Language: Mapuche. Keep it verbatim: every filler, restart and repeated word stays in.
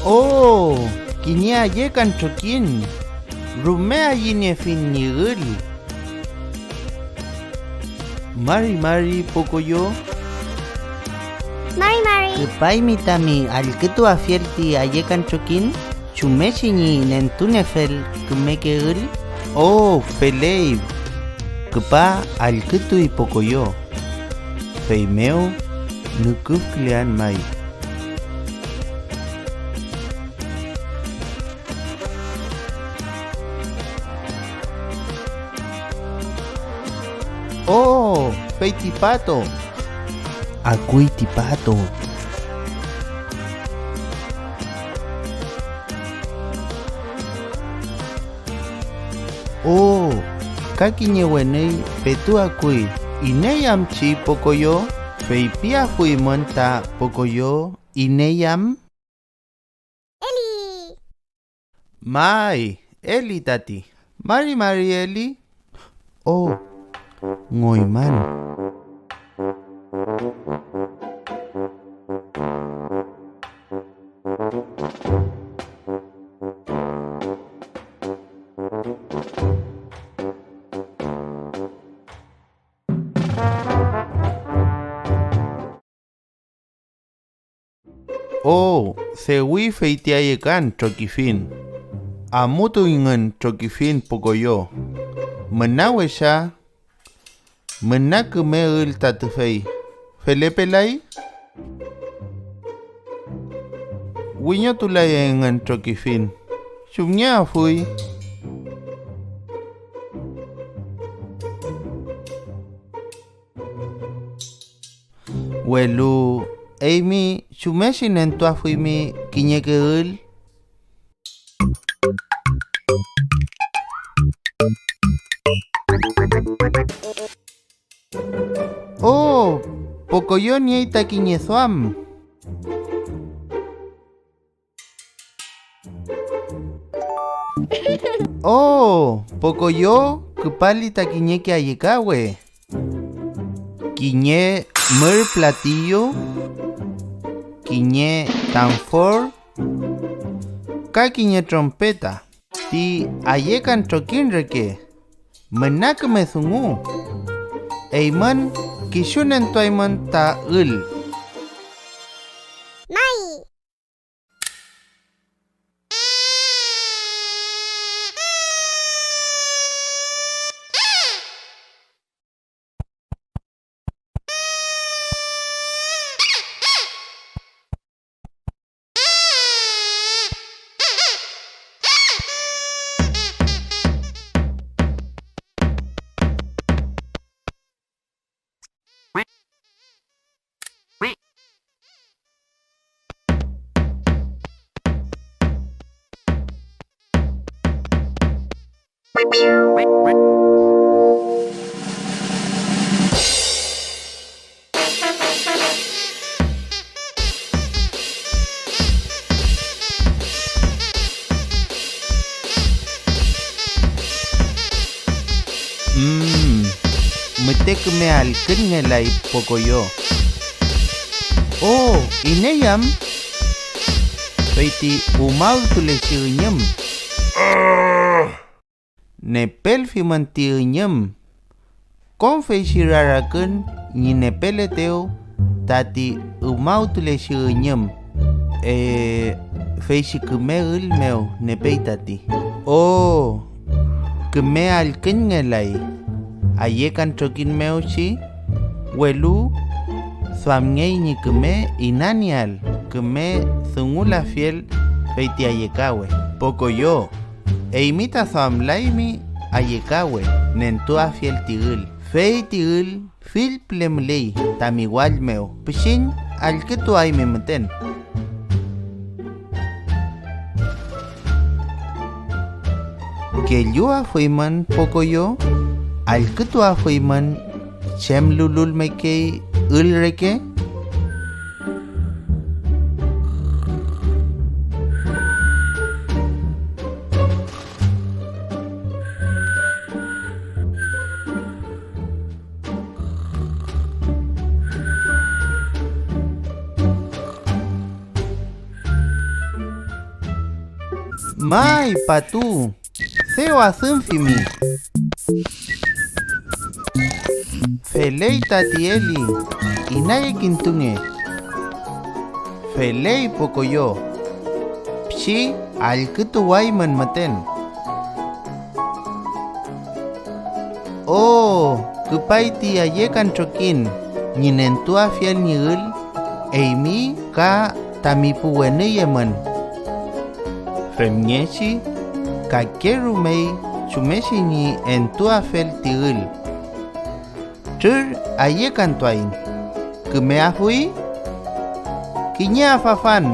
¡Oh! Kiñe ayekan trokiñ. Rume ayüniefiñ ñi ül. Mari mari, Pokoyo. Mari mari. Küpaymi tami allkütuafiel ti ayekan trokiñ chumngechi ñi nentunefel kümeke ül. ¡Oh, feley! Küpa allkütuy Pokoyo. Feymew nüküfkülean may. ¡Oh, fey ti pato! Akuy ti pato. ¡Oh, ka kiñe wenüy petu akuy! ¿Iney am chi Pokoyo? Feypiafuymün ta Pokoyo iney am. Eli. May, Eli tati. Mari mari, Eli. Oh, ngoyman. Oh, dewi feytiayekan trokifiñ. Amutuyngün trokifiñ Pokoyo. Müna wesa, müna küme ül ta tüfey. ¿Felepelay? Wiñotulay engün trokifiñ. ¿Chumngeafuy? Welu eymi chumngechi nentuafuymi kiñeke ül. ¡Oh! Pokoyo niey ta kiñe duam. ¡Oh! Pokoyo küpali ta kiñeke ayekawe. Kiñe mür platillo, kiñe tanfor, ka kiñe trompeta. Ti ayekan trokiñ reke, müna küme dungu. Eymün kisu nentuaymün ta ül. May. Mm, müte küme allküñngelay Pokoyo. Oh, ¿iney am? Fey ti umawtulechi üñüm. Nepelfimün ti üñüm. Kom feychi rarakün ñi nepeletew tati umawtulechi üñüm, e, feychi küme ül mew nepey tati. O, küme allküñngelay ayekan trokiñ mew chi, welu duamngey ñi küme inanieael, küme dungulafiel feyti ayekawe. Pokoyo, eymi ta duamlaymi ayekawe nentuafiel ti ül, fey ti ül fill püle müley tami wall mew, pichin allkütuaymi müten. ¿Kelluafuymün Pokoyo? ¿Allkütuafuymün chem lululmekey ül reke? May, Patu, dew adümfimi. Feley tati Eli, inayekintunge. Feley Pokoyo, pichi allkütuwaymün müten. O, küpay ti ayekan trokiñ ñi nentuafiel ñi ül, eymi ka tami pu wenüy emün. Femngechi kakerumey chumechi ñi entuafel ti ül. Trür ayekantuaiñ. ¿Kümeafuy? Kiñe afafan,